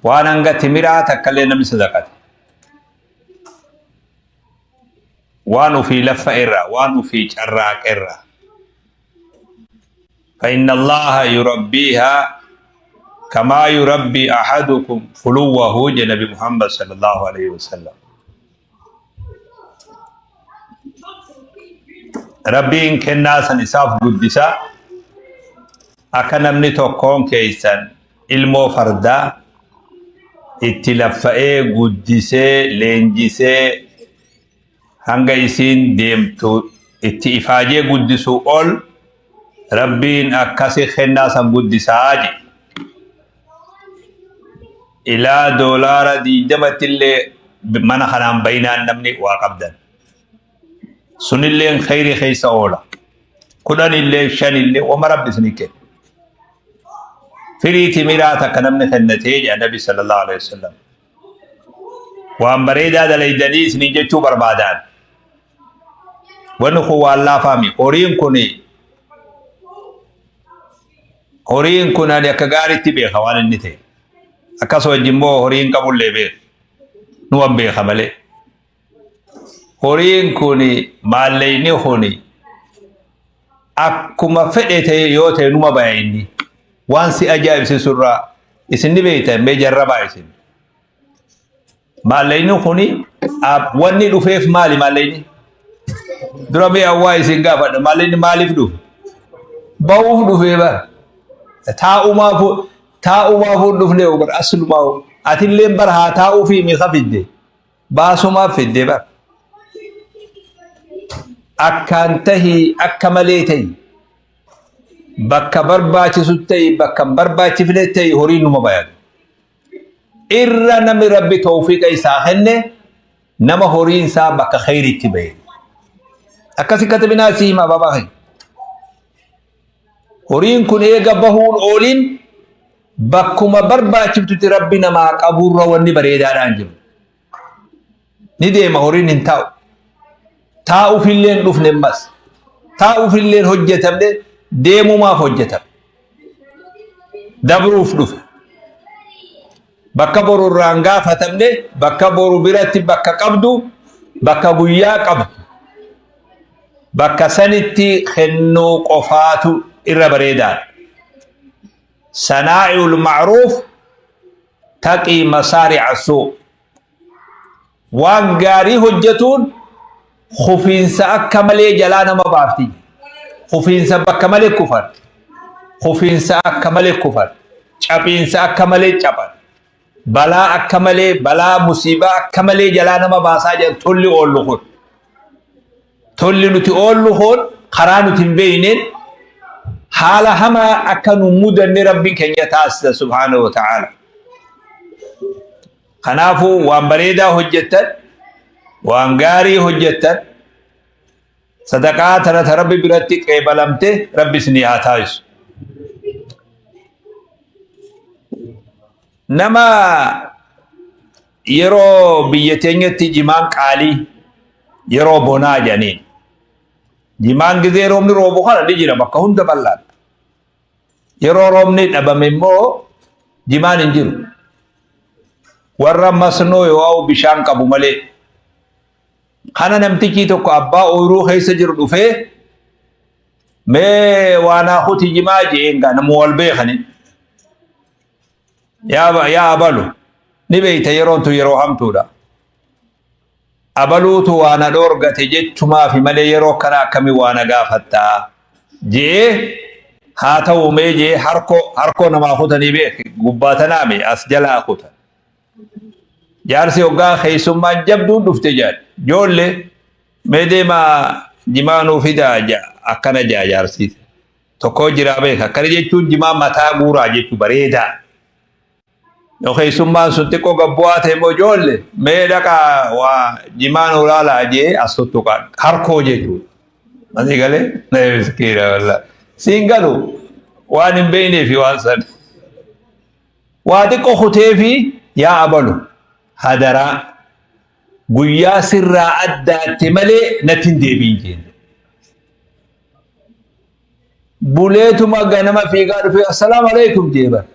Waan hanga timiraa takkallee namni sadaqate. Waan ufii laffa irraa, waan ufii carraaqe irraa. فإن الله يربيها كما يربي أحدكم فلوه جنبي محمد صلى الله عليه وسلم. Rabbiin kennaa san isaaf guddisa. Akka namni tokkoon keessan ilmoo fardaa itti laffa'ee guddisee leenjisee hanga isiin deemtu itti ifaajee guddisu ol Rabbiin akkasi kennaa san guddisaa jedhe. Ilaa doolaara 20tti illee mana kanaan bayinaan namni waa qabdan. Sunilleen kheyrii keessa oola. Kudhanillee shanillee wama Rabbi isinii kenna. Firii timiraa takka namni kennatee jedha Nabi sallallahu alaihi wasallam. Waan bareedaa dalaydanii isiniin jechuu barbaadaan. Wanni kun waan laafaami. Horiin kun ani akka gaariitti beeka waan inni ta'e. Akkas wajjin immoo horiin qabullee beeka. Nuwan beeka malee. Horiin kun maalleyni kun akkuma fedhe ta'e yoo ta'e numa baya inni. Waan si ajaa'ibsiisu irraa isin ni beektan, mee jarrabaa isin. Maalleyni kun wanni dhufeef maali maalleyni? Dura mee awwaa isin gaafadha, maalleyni maaliif dhufe? Ba'uuf dhufee bara. Taa'umaafuu dhufnee bara aslumaa atilleen bara haa taa'uufii miika fidde baasumaaf fidde bara. Akkaan tahii akka malee tahi bakka barbaachisu tahi bakka hin barbaachifne tahi horiin numa bayatu. Irra namni Rabbi tawfiiqa isaa kenne nama horiin isaa bakka kheyritti bahe. Akkasi katabinaa si hima babaa keenya. Horiin kun eega bahuun oolin bakkuma barbaachiftutti Rabbi namaa qaburra wanni bareedaadhaan jiru. Ni deema, horiin hin taa'u. Taa'uufillee hin dhufne ammas. Taa'uufillee hin hojjetamne, deemumaaf hojjetame. Dabruuf dhufe. Bakka boru irraa hin gaafatamne, bakka boru biratti bakka qabdu, bakka guyyaa qabdu. Bakka sanitti kennuu qofaatu irra bareedaadha. Sanaa'iul ma'ruuf taqii masaari'a suu. Waan gaarii hojjetuun kufiinsa akka malee jalaa nama baafti. Kufiinsa bakka malee kufan. Kufiinsa akka malee kufan. Caphiinsa akka malee caphan. Balaa akka malee, balaa musiibaa akka malee jalaa nama baasaa jedhan tolli oollu kun. Tolli nuti oollu kun karaa nuti hin beekneen haala hamaa akka nu mudanne Rabbiin keenya taasisa subhaanahu wa ta'aala. Kanaafuu waan bareedaa hojjettan, waan gaarii hojjettan, sadaqaa tana ta Rabbi biratti qeebalamte Rabbi isinii haa taasisu. Nama yeroo biyya teenyatti jimaan qaalii yeroo bonaa jedhaniin. Jimaan gizee roobni roobu kana ni jira bakka hunda bal'aan. Yeroo roobni dhabame immoo jimaan hin jiru. Warra masnoo yoo bishaan qabu malee. Kana namtichi tokko abbaa ooyiruu keessa jiru dhufee mee waanaa kuti jimaa jeen gaa nama wal beekani. Yaa abalu ni beeyta, yeroon tun yeroo hamtuudha. Abaluutu waa na dhoorgate jechumaafi malee yeroo akkana akkamii waa na gaafattaa jee, haa ta'u mee jee, harkoo harkoo namaa kutanii beek, gubbaa tanaami as jalaa kutan. Jaarsi hoggaa keessummaan jabduun dhufte jedhan, ijoollee mee deemaa jimaa nuu fidaa akkana jaa jaarsi. Tokko jiraa beek, akkana jechuun jimaa mataa guuraa jechuu bareedaa. Yoo keessummaan sun xiqqoo gabbu'aa ta'e immoo, ijoollee mee dhaqaa waa jimaa nuu laalaa jee as tuttuqaa harkoo jechuudha. Asii galee miskiina wallaahi. Siin galu waan hin beekneefi waan san. Waa xiqqoo kutee fi yaa abalu hadaraa guyyaa sirraa addaatte malee natti hin deebiin jeen. Buleetuma ganama fiigaa dhufee assalaamu alaikum jee bara.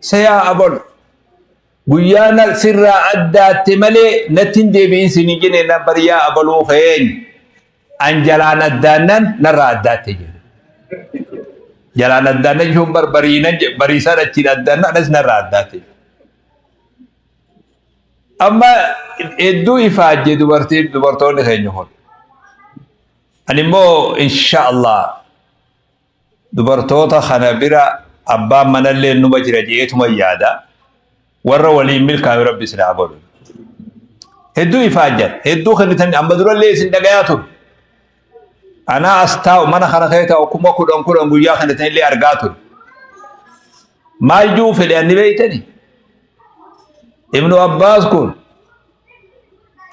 Sayaa abalu. Guyyaa na sirraa addaatte malee natti hin deebi'in siin hin jenne na bariyaa abaluu keenya. An jalaan addaannan narraa addaatte jedhe. Jalaan addaannan jechuun bar bariinan bariisaan achiin addaannan anas narraa addaatte. Amma hedduu ifaajje dubartiin dubartoonni keenya kun. Ani immoo insha Allah Dubartoota kana bira abbaan manallee numa jira je'eetuma yaada. Warra waliin milkaayu Rabbi isin haa godhu. Hedduu ifaajjan, hedduu kennitan amma durallee isin dhagayaa ture. Anaa as taa'u mana kana kee taa'u 10,000 10,000 guyyaa kennitanillee argaa ture. Maal juu fedhe anni beeytani? Ibnu Abbaas kun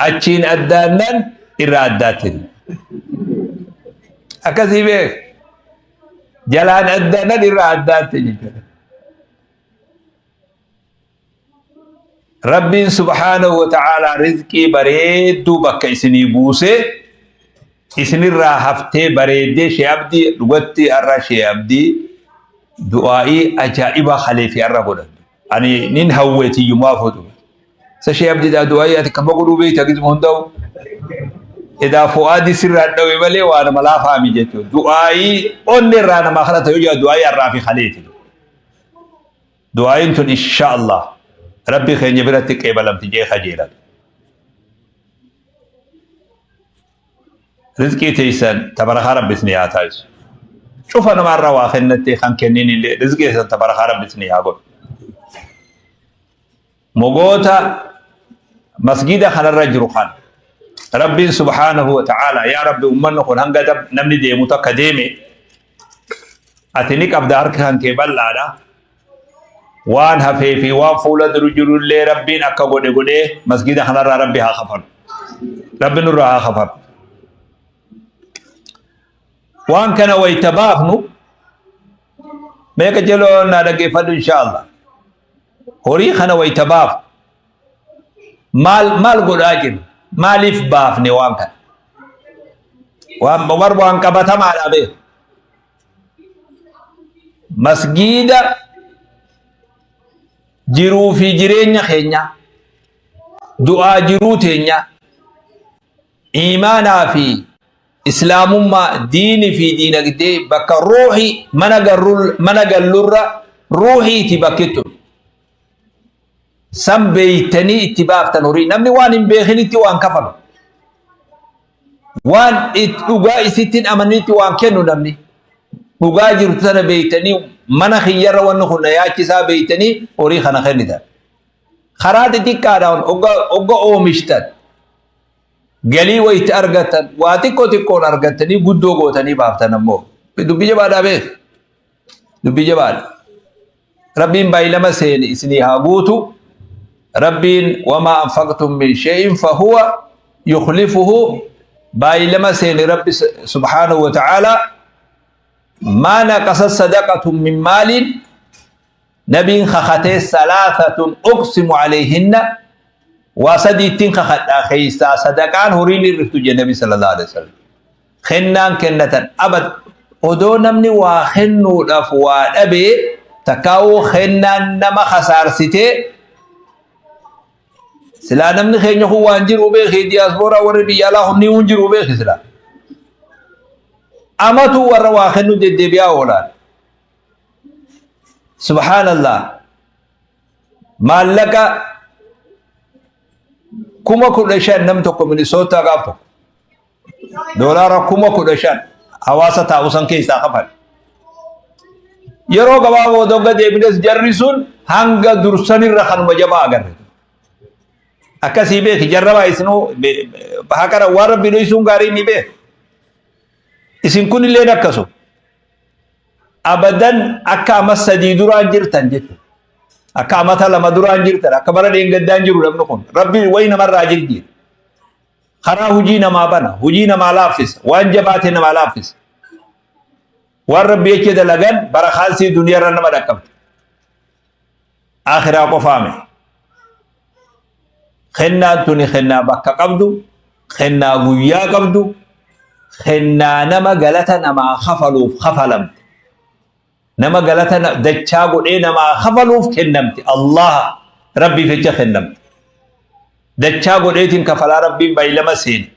achiin addaannan irraa addaatti. Akkasii beek. Jalaan addaannan irraa addaatti jechuudha. Rabbiin subhaanahu wa ta'aalaa rizqii bareedduu bakka isinii buusee isinirraa haftee bareeddee shee abdii dhugatti har'a shee abdii du'aa'ii ajaa'ibaa kalee fi har'a godhan. Ani nin hawwee tiyyumaa fuutu. Isa shee abdiidhaa du'aa'ii ati kama godhuu beekta gizma hunda'u. Edaa fu'aadii sirraa dhawe malee waa nama laafaami jechuudha. Du'aa'ii onni irraa namaa kadhata yoo jedha du'aa'ii har'aa fi kaleeti. Du'aa'iin tun insha Allah rabbi keenya biratti qeebalamti jee kajeelan. Rizqii teessan ta barakaa rabbi isinii haa taasisu. Cufa namaarra waa kennattee kan kennin illee rizqii teessan ta barakaa rabbi isinii haa godhu. Mogoota masgida kanarra jiru kan rabbiin subhaanahu wa ta'ala yaa rabbi ummanni kun hanga namni deemu takka deeme ati ni qabda harka kan kee bal'aadha. Waan hafee fi waan fuula duru jirullee rabbiin akka godhe godhee masgida kanarraa rabbi haa kafalu. Rabbi nurraa haa kafalu. Waan kana wayita baafnu meeqa jeloo naa dhaggeeffadhu inshaallah. Horii kana wayita baafnu maal maal godhaa jirra? Maaliif baafne waan kana? Waan waan qabatamaadha beeku. Masgiida jiruu fi jireenya keenya du'aa jiruu teenya iimaanaa fi islaamummaa diini fi diinagdee bakka ruuhi mana garrul mana gallurra ruuhiiti bakki tun san beeytanii itti baaftan horii namni waan hin beekinitti waan kafalu waan dhugaa isitti hin amaninitti waan kennu namni dhugaa jirtu tana beeytanii mana kiyyarra wanni kun na yaachisaa beeytanii horii kana kennitan karaa xixiqqaadhaan hogga oomishtan galii wayitti argattan waa xiqqoo xiqqoon argattanii guddoo gootanii baaftan ammoo dubbii jabaadhaa beek dubbii jabaadha Rabbiin baay'ilama seeni isinii haa guutu. Rabbiin wamaa anfaqtum min shay'in fahuwa yukhlifuhu baay'ilama seeni Rabbi subhaanahu wa ta'ala maa naqasa sadaqatun min maaliin nabiin kakatee salaasatun uqsimu alayhinna waa sadiittiin kakadhaa keessaa sadaqaan horiin hir'iftu jedhe nabi sallallahu alaihi wasallam. Kennaan kennatan abad odoo namni waa kennuudhaaf waa dhabee takkaa'uu kennaan nama kasaarsitee silaa namni keenya kun waan jiru beeki diyaaspooraa warri biyya alaa kun ni hin jiru beeki silaa. Amatu warra waa kennuu deddeebi'aa oolaan. Subhaanallah. Maallaqa 15,000 nam tokko Minisootaa gaaf tokko. Doolaara 15,000 hawaasa taa'u san keessaa kafale. Yeroo gabaaboo dogga deebines jarri sun hanga dursanirra kanuma jabaa agarre. Akkasii beeki jarrabaa isinuu haqara waan rabbi dhoysuun gaarii ni beek. Isin kunilleen akkasuma. Abadan akka ama sadii duraan jirtan jechuudha. Akka amata lama duraan jirtan akka bara dheengaddaan jiru namni kun rabbi wayi namarraa jirjiira. Karaa hujii namaa bana, hujii namaa laaffisa, waan jabaate namaa laaffisa. Waan rabbi jecha dalagan barakaan sii duniyarra nama dhaqqabdi. Akhiraa qofaame. Kennaan tuni kennaa bakka qabdu, kennaa guyyaa qabdu, kennaa nama galata namaa kafaluuf kafalamte. Nama galata dachaa godhee namaa kafaluuf kennamte. Allah. Rabbiif jecha kennamte. Dachaa godheetiin kafalaa Rabbiin baay'ilama seene.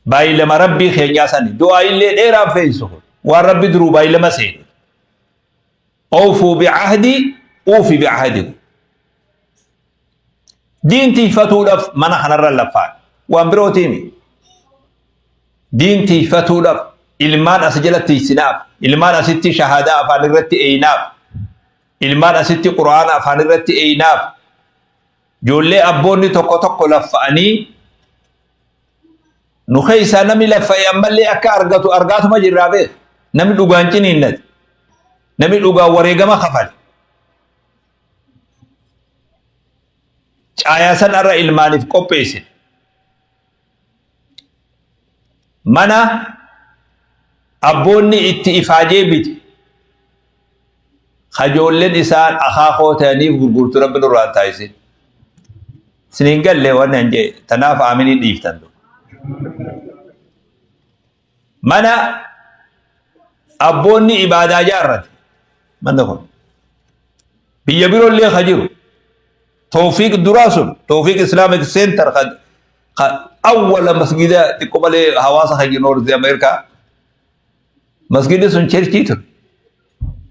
Baay'ilama Rabbii keenyaa sani. Du'aa illee dheeraan fe'isu kun. Waan Rabbi duruu baay'ilama seene. Awfuu bi'ahdii uufi bi'ahdikum. Diin tiifatuudhaaf mana kanarra laffaan. Waan birootiimi. Diin tiifatuudhaaf ilmaan as jala tiisinaaf, ilmaan asitti shahaadaa afaan irratti eeynaaf, ilmaan asitti quraana afaan irratti eeynaaf, ijoollee abboonni tokko tokko laffa'anii nu keessaa namni laffa'e ammallee akka argatu argaatuma jirraa beek. Namni dhugaan ciniinnate. Namni dhugaan wareegama kafale. Caayaa san irra ilmaaniif qopheessine. Mana abboonni itti ifaajee bite kajoolleen isaan akaakoo ta'aniif gurgurtu rabbi nurraa hin taasisin. Isin hin galle waan hin jee tanaaf aaminii dhiiftan. Mana abboonni ibaadaa jaarrate manni kun biyya biroollee ka jiru Tawfiiq duraa sun Tawfiiq Islamic Center ka ka awwala masgida xiqqoo malee hawaasa keenya North America masgidni sun cherchii ture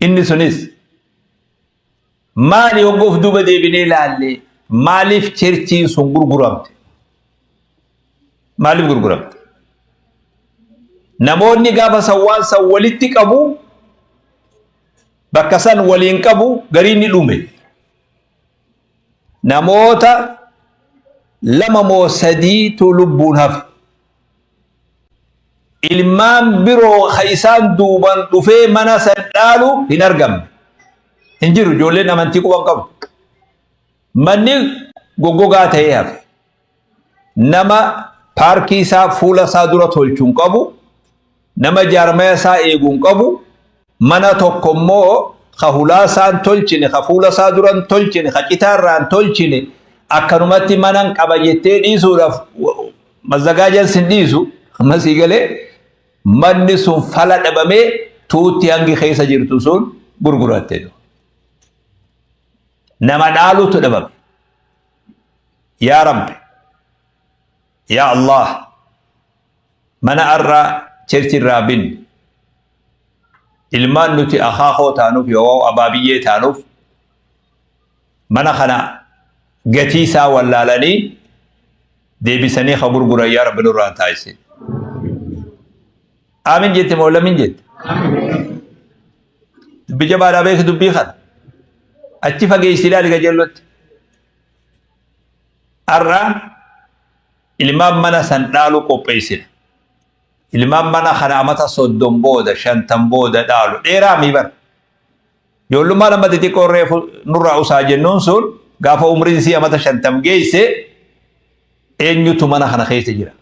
inni sunis Maali hogga of duuba deebinee ilaalle maaliif cherchiin sun gurguramte? Maaliif gurguramte? Namoonni gaafa san waan san walitti qabu bakka san waliin qabu gariin ni dhume. Namoota lama moo sadiitu lubbuun hafe. Ilmaan biroo ka isaan duuban dhufee mana san dhaalu hin argamne. Hin jiru ijoolleen amantii quban qabu. Manni goggogaa ta'ee hafe. Nama paarkii isaa fuula isaa dura tolchu hin qabu. Nama jaarmaya isaa eegu hin qabu. Mana tokko immoo ka hulaa isaa hin tolchine, ka fuula isaa dura hin tolchine, ka citaa irraa hin tolchine, akkanumatti manan qaba jettee dhiisuudhaaf mazzagaajaan sin dhiisu, amma sii galee manni sun fala dhabamee tuutti hangi keessa jirtu sun gurguratte. Nama dhaalutu dhabame. Yaa Rabbi, yaa Allah, mana arra cherchi irraa binne ilmaan nuti akaakoo taanuuf yoo abaabiyyee taanuuf mana kana gatii isaa wallaalanii deebisanii ka gurguran yaa Rabbi nurraa hin taasisin. Aamin jette moo lamin jette? Dubbii jabaadhaa beeki dubbii kana. Achi fageessi ilaali qajeellotti. Har'a ilmaan mana san dhaalu qopheessina. Ilmaan mana kana amata 30 booda 50 booda dhaalu dheeraa mii bar. Ijoollummaan amma xixiqqoo reefu nurraa usaa jennuun sun gaafa umriin isii amata 50 geesse eenyutu mana kana keessa jira.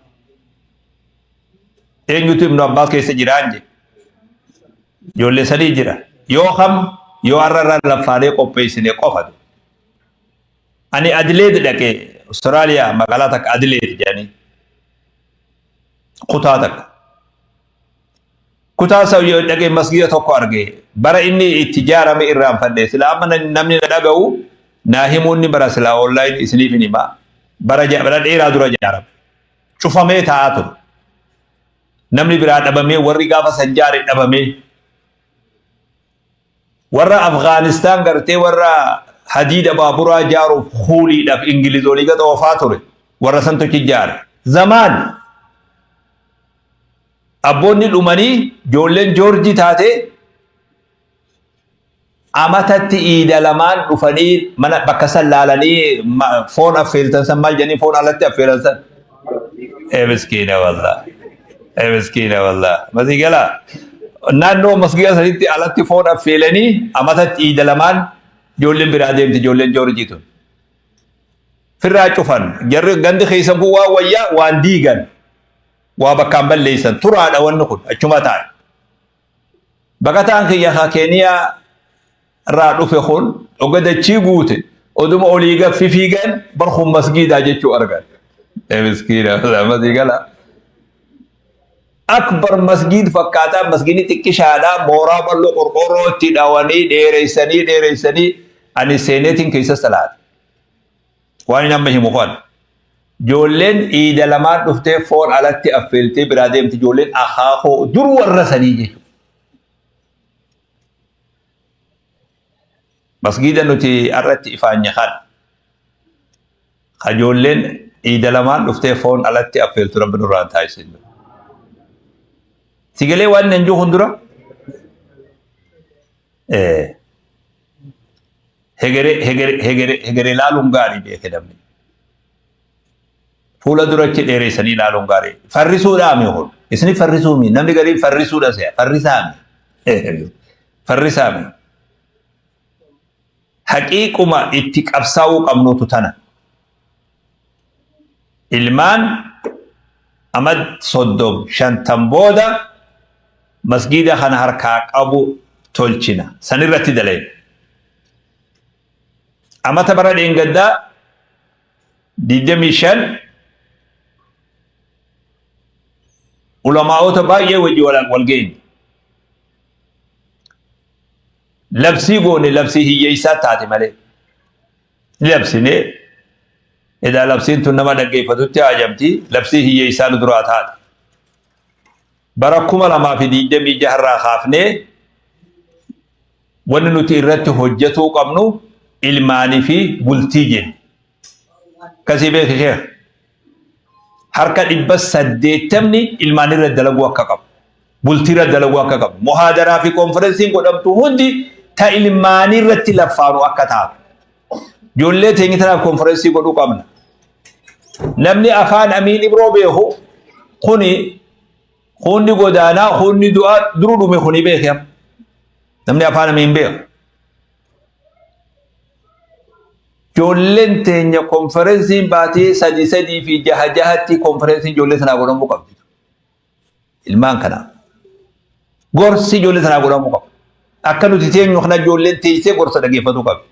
Eenyutu Ibnu Abbaas keessa jiraan jedhe. Ijoollee sadii jira. Yoo kam yoo har'a irraa laffaalee qopheessine qofa. Ani Adileed dhaqe Austraaliyaa magaalaa takka Adileed jedhanii kutaa takka. Kutaa san yoo dhaqe masgiida tokko arge bara inni itti ijaarame irraanfadhe silaa amma namni na dhaga'u naa himuun ni bara silaa online isiniif hin hima bara bara dheeraa dura ijaarame cufamee taa'aa ture. Namni biraa dhabamee warri gaafa san jaare dhabamee Warra Afgaanistaan gartee warra hadiida baaburaa jaaruuf kuuliidhaaf Ingiliz olii gad oofaa ture. Warra santu achi jaare. Zamaan abboonni dhumanii ijoolleen Joorjii taatee amatatti iida lamaan dhufanii mana bakka san laalanii foon affeeltan san maal jedhanii foon alatti affeelan san. Ee miskiina wallah. Ee miskiina wallah. Masii galaa. Naannoo masgiida sanitti alatti foon affeelanii amatatti iida lamaan ijoolleen biraa deemti ijoolleen Joorjii tun. Firraa cufan. Jarri gandi keessan kun waan wayyaa waan diigan. Waa bakkaan balleessan. Turaadha wanni kun achuma taa'e. Baqataan kiyya ka Keeniyaa irraa dhufe kun oga dachii guute oduma olii gad fifiigan bar kun masgiidaa jechuu argan. Ee miskiina masii gala. Akbar masgiid fakkaataa masgiidni xiqqishaadha mooraa bal'oo qorqoorroo itti dhawanii dheereessanii dheereessanii Ani seeneetiin keessa salaata. Waan inni amma himu kana. Ijoolleen iida lamaan dhuftee foon alatti affeeltee biraa deemti ijoolleen akaakoo dur warra sanii jechuudha. Masgiida nuti irratti ifaanye kana. Ijoolleen iida lamaan dhuftee foon alatti affeeltu rabbi nurraa hin taasisin. Sigalee waan nan jiru hundura hegere hegere hegere hegere ilaaluun gaarii beeke namni. Fuula durachi dheereessanii ilaaluun gaarii. Farrisuudhaa mi kun? Isni farrisuu mi? Namni gariin farrisuudha se'a. Farrisaa mi? Farrisaa mi? Haqiiquma itti qabsaa'uu qabnuutu tana. Ilmaan amad 30 50 booda masgiida kana harkaa qabu tolchina. Sanirratti dalayna. Amata bara dheengaddaa 25 ulamaa'ota baay'ee wajji wal geenye. Labsii goone labsii hiyyeessaa taate malee. Ni labsine edaa labsiin tun nama dhaggeeffatutti haajamti labsii hiyyeessaa nu duraa taate. Bara 2026 irraa kaafnee wanni nuti irratti hojjetuu qabnu ilmaanii fi bultii jenne. Akkasii beeki sheekh. Harka 800ni ilmaan irra dalaguu akka qabu. Bultii irra dalaguu akka qabu. Muhaadaraa fi konferensiin godhamtu hundi ta ilmaanii irratti laffaanu akka taatu. Ijoollee teenya tanaaf konferensii godhuu qabna. Namni afaan Amiin Ibroo beeku kuni kunni godaanaa kunni du'aa duru dhume kuni beeke amma. Namni afaan Amiin beeku. Ijoolleen teenya konferensiin baatee sadi sadii fi jaha jahatti konferensiin ijoollee sanaa godhamuu qabdi. Ilmaan kanaa. Gorsi ijoollee sanaa godhamuu qaba. Akka nuti teenyu kana ijoolleen teessee gorsa dhageeffatuu qabdi.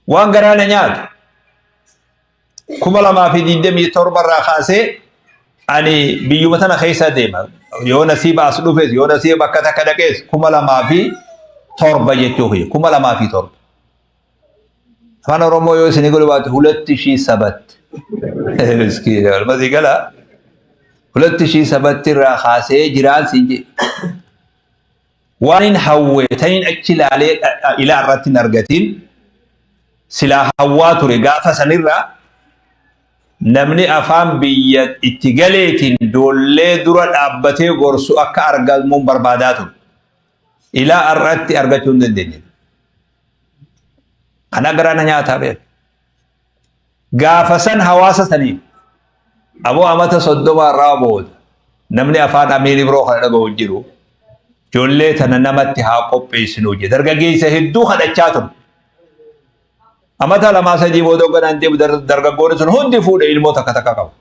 Waan garaa na nyaatu 2027 irraa kaasee ani biyyuma tana keessa deema. Yoo nasiiba as dhufes yoo nasiiba bakka takka dhaqees 2007 jechuu kiyya. 2007. Afaan Oromoo yoo isinii godhu baate hulatti ishii sabatti. Miskiina walmasii gala. Hulatti ishii sabatti irraa kaasee jiraan siin jedhe. Waan hin hawwe tanin achi ilaalee ilaa irratti hin argatin silaa hawwaa ture gaafa sanirraa namni afaan biyya itti galeetiin doollee dura dhaabbatee gorsu akka argamuun barbaadaa ture. Ilaa har'aatti argachuu hin dandeenye. Kana garaa na nyaataa beeku. Gaafa san hawaasa saniin aboo amata 30 irraa booda namni afaan Amiin Ibroo kana dhaga'u hin jiru. Ijoollee tana namatti haa qopheessinu jedhe. Dargaggeessa hedduu kadhachaa ture. Amata lamaa sadii booda hogganaan deemu dargaggoonni sun hundi fuudhe ilmoo takka takka qabu.